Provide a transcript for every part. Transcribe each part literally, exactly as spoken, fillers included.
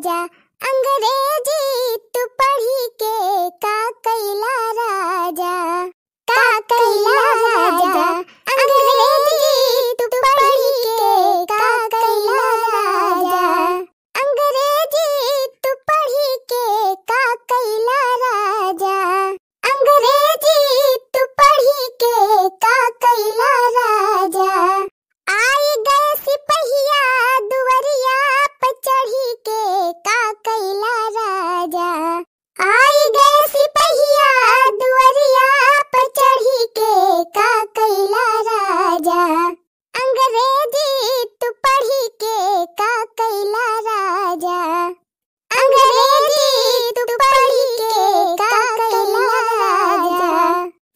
जा, अंग्रेजी तू पढ़ी के का कैला राजा, का कैला राजा, अंग्रेजी तू पढ़ी के का कैला राजा, अंग्रेजी तू पढ़ी के का कैला राजा, अंग्रेजी तू पढ़ी के का कैला राजा। आई गए सिपहिया दुवरिया पे चढ़ी के का कैला राजा। आई गए सिपहिया दुवरिया पे चढ़ी के का कैला राजा। अंग्रेजी तू पढ़ी के का कैला राजा। अंग्रेजी तू पढ़ी के का कैला राजा।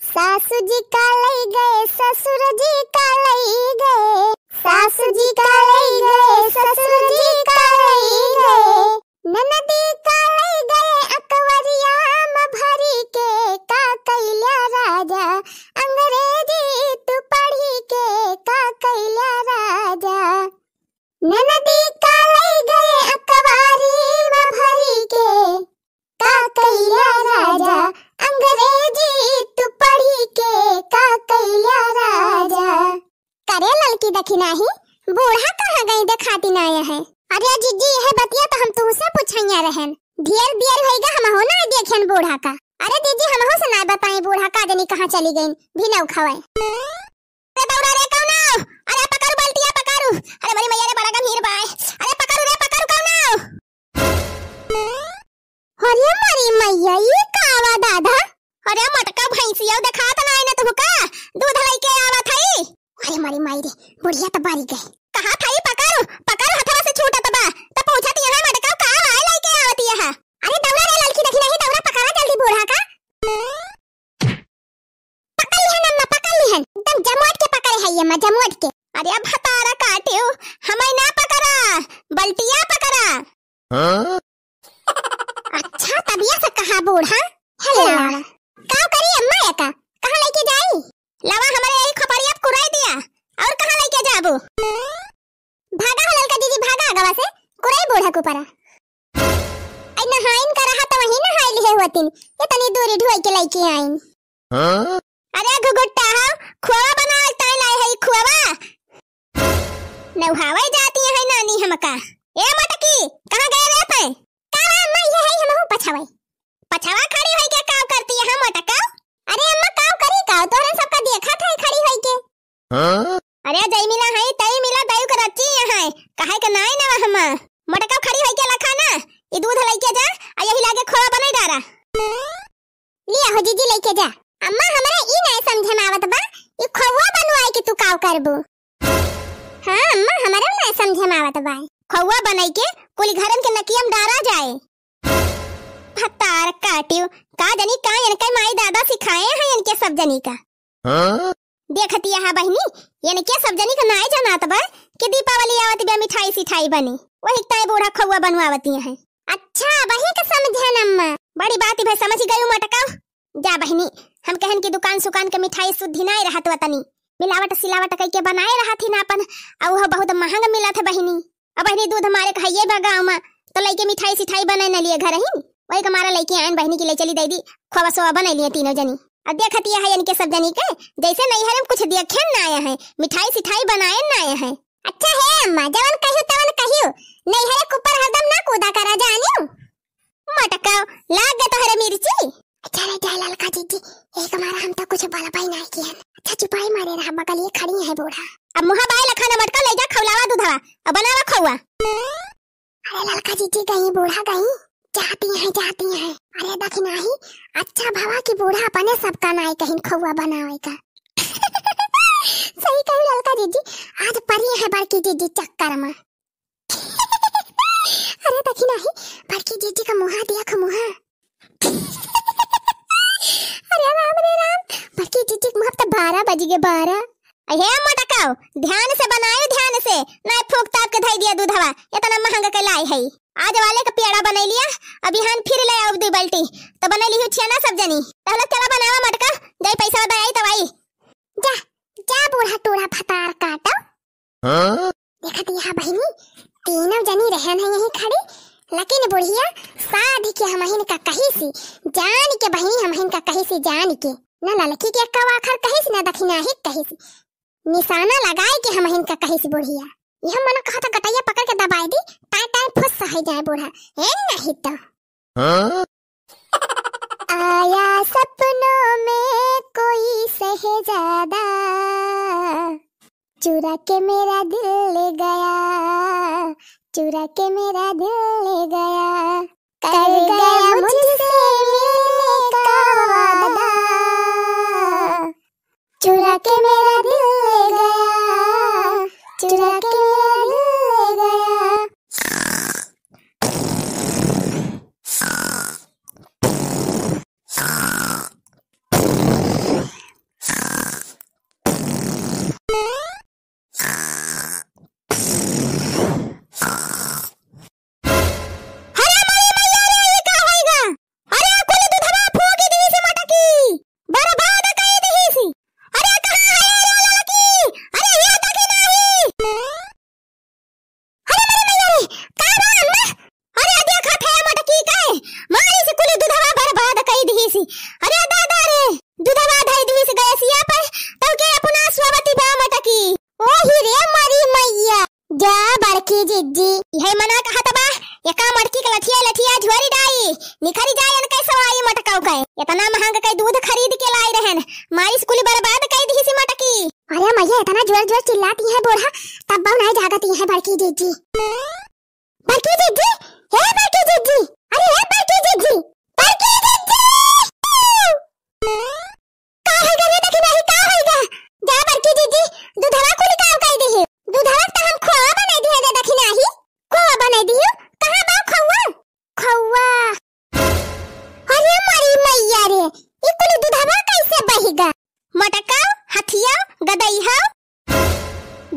सासू जी का लई गए, ससुर जी का लई गए, सासू जी का लई गए, ससुर जी का लई गए, ननदी का लई गए अकवरिया में भरी के का कैला राजा। अंग्रेजी तू पढ़ी के का कैला राजा। ननदी का लई गए अकवारी में भरी के, का कैला राजा, अंग्रेजी तू पढ़ी के, का कैला राजा। करे ललकी दखिनाही, बूढ़ा कहाँ गई देखाती नाय है। अरे जिज्जी, यह बतिया तो हम तुहसे पूछैया रहन। ढेर देर होइगा, हमहू ना देखेन बूढ़ा का। अरे जिज्जी, हमहू से ना बताई बूढ़ा का जनी कहाँ चली गई, भी नौ खवाए। अरे दौड़ा रे कौनो, अरे पकड़ू बल्टिया पकड़ू, अरे मोरी मैया रे बड़ा गंभीर बाय, अरे पकड़ू रे पकड़ू कौनो। अरे मोरी मैया, ई का आवा दादा? अरे मोटका भैंसिया देखात ना है ना तुमका, दूध लइके आवत हई। अरे मोरी माई रे, बुढ़िया तो बारी गई। कहा थाई पकड़ू, पकड़ू हथवा से छूटत बा, तो पूछत यहाँ मोटका का आवा लइके आवत यहाँ। अरे दौड़ा रे ललकी दखिनाही, दौड़ा पकड़ा जल्दी बूढ़ा का। पकड़ लिहन अम्मा, पकड़ लिहन। एकदम जमोट के पकड़े है ये अम्मा, जमोट के। अरे अब हतारा काटियो, हमें ना पकड़ा, बल्टिया पकड़ा। हाँ? अच्छा, तबिया से कहा बूढ़ा? हेलो। का करी अम्मा ये का? कहाँ लेके जाई? लावा हमारे यही खोपड़िया पे कुराई दिया। और कहाँ लेके जाबू? भागा हो ललका जीजी, भागा आगवा से। कुराई बूढ़ा कुपरा। आई नहाइन का रहा तो वहीं नहाई लिहे होतिन। ये तनी दूरी ढोई के लेके आइन। हाँ? अरे घुघुट्टा हो, खोवा बनावे ताई लाई है ई खोवा। नौहावे जाती है नानी हमका। ए मटकी, कहाँ गए रे तै? का रे अम्मा, ये है हमहू पछावे। पछावा खड़ी होई के काव करती है मटका? अरे अम्मा काव करी काव, तोहरे सबका देखा था खड़ी होई के। हाँ? अरे जय मिला है, तई मिला दयु के रच्ची है, कहे के नाई ना हमा। मटका खड़ी होई के लखा ना, ई दूध लेके जा, आ यही लागे खोवा बनाई डारा। लिया हो जीजी, लेके जा। अम्मा, हमरे ई नाय समझे में आवत बा, ई खौआ बनवाए के तू काव करबू? हाँ अम्मा, हमरे नाय समझे में आवत बा। खौआ बनाई के कुल घरन के नकियम डारा जाए। भतार काटियो, का जानी का इनके माई दादा सिखाए हैं इनके सब जनी का। हाँ? देखती यहाँ बहिनी, इनके सब जनी का नाय जनात बा कि दीपावली आवत बा, मिठाई सिठाई बनी, वही ताई बूढ़ा खौआ बनवावती हैं। अच्छा, वही के समझे न अम्मा। बड़ी बात है भाई, समझ गई मटका। जा बहिनी, हम कहन की दुकान सुकान के मिठाई शुद्धि नाय रहत वतनी, मिलावट सिलावट कई के बनाए रहत ही ना अपन, अउ वो बहुत महंग मिलत है बहिनी। अब बहिनी दूध मारे के हइये बा गाँव में, तो लइके मिठाई सिठाई बने न लिए घर ही, वही के मारा लइके आयन बहिनी की ले चली दे दी, खोवा सोवा बने लिए तीनों जनी। अब देखती है इनके सब जनी के, जैसे नैहर में कुछ देखे न आया है, मिठाई सिठाई बनाए न आया है। अच्छा हे अम्मा, जवन कहियो तवन कहियो, नैहरे के ऊपर हरदम ना कूदा करा जानियो। मटकाओ, लाग गए तोहरे मिर्ची। अच्छा रे, जाए ललका जीजी, एक मारा हम तो कुछ बलबई नहीं किहन। अच्छा चुपाई मारे रहा, बगल ये खड़ी है बूढ़ा। अब मुँह बाय लखा न मटकाओ, ले जा खौलावा दूधवा, अब बनावा खौआ। अरे ललका जीजी गई, बूढ़ा गई, जाती हैं, जाती हैं। अरे दखिनाही, अच्छा भवा कि बूढ़ा अपने सबका नाय कहीं खौआ बनावे का। सही कही ललका जीजी, आज परी है बड़की जीजी चक्कर में। अरे दखिनाही, बड़की जीजी का मुहा देख मुहा। अरे राम रे राम, बड़की जीजी के मुहा पे तो बारह बज गए, बारह। हे मोटकाओ, ध्यान से बनायो, ध्यान से, नाय फूक ताप के धई दिया दूधवा, इतना महंगा के लाई है। आज वाले का पेड़ा बनाई लिया, अब बिहान फिर ले आउब दुई बाल्टी, तो बनाई लिहु छिया ना सब जनी। तहलो चला बनावा मटका, जाई पैसा दे आई तब आई। जा, जा बूढ़ा टूढ़ा भतार काटो। हाँ? देखत यहाँ बहिनी, तीनों जनी रहन है यहीं खड़ी, लेकिन बुढ़िया साध के हमहिन का कहिसि, जान के बहिनी हमहिन का कहिसि, जान के। ना ललकी के एक्का आखर कहिसि, ना दखिनाही कहिसि। निशाना लगाए के हमहिन का कहिसि बुढ़िया। यह मन कहा था गटैया पकड़ के दबाए दी, टाइम टाइम फुस है जाए बूढ़ा। ए नहीं तो। हाँ? आया सपनों में कोई शहजादा, चुरा के मेरा दिल ले गया, चुरा के मेरा दिल ले गया, कर गया मुझसे मिलने का वादा, चुरा के मेरा दिल ले गया, चुरा के मेरा दिल ले गया। अरे माई मैया रे, ई का होइगा? अरे कुल दुधवा फूंकी दिहिसि मटकी, बर्बाद कई दिहिसि। अरे कहाँ है रे ललकी? अरे ये तो की नाही। अरे माई मैया रे, का बा अम्मा? अरे देखत है मटकी के, मारिसि कुल दुधवा बर्बाद कई दिहिसि। अरे दादा रे, दुधवा धई दिहिसि गैसिया पर, तब के अपना सोवति बा मटकी। ओही रे मारी मैया, जा बड़की जिज्जी। इहे मना कहत बा, एका मटकी के लठिया लठिया झोरी डाई, निखरी जाए इनके सवाई मटकाऊ के। इतना महंग के दूध खरीद के लाई रहन, मारिसि कुल बर्बाद कई दिहिसि मटकी। अरे मैया, इतना जोर जोर चिल्लाती है बूढ़ा, तब बहु नहीं जागती है बड़की जिज्जी। बड़की जिज्जी, हे बड़की जिज्जी, अरे हे बड़की जिज्जी, बड़की जिज्जी। का होइगा रे दखिनाही, का होइगा? जा बड़की जिज्जी, दुधवा कुल का कई दिहे? दुधवा त हम खोवा बनाई दिहे रे दखिनाही। खोवा बनाई दिहे? कहाँ बा खोवा? खोवा। अरे मारी मैया रे, ई कुल दुधवा कैसे बहिगा? मटकाऊ, हथियाऊ, गदइहाऊ,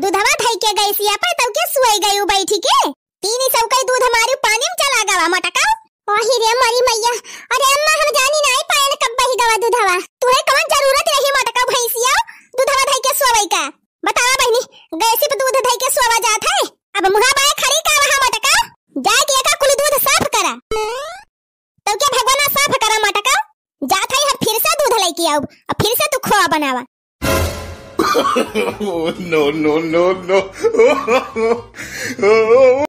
दुधवा धई के गैसिया पर तब के सोई गयू बैठी के। तीन सौ के दूध हमारी पानी में चला गवा मटकाऊ। ओही रे मारी मैया, अरे अम्मा हम जानी नाई पायन कब बहि गवा दुधवा। तुहे कवन जरूरत रही मटकाऊ भैंसिया दुधवा धई के सोवई का? बतावा बहिनी, गैसी पे दूध धई के सोवा जात है? अब मुहा बाय खड़ी का वहाँ मटकाऊ? जाए के एका कुल दूध साफ करा। तो क्या भगवाना साफ करा मटकाऊ? जात है हम फिर से दूध लेके आऊ, अब फिर से तू खोआ बनावा। Oh, no, no, no, no।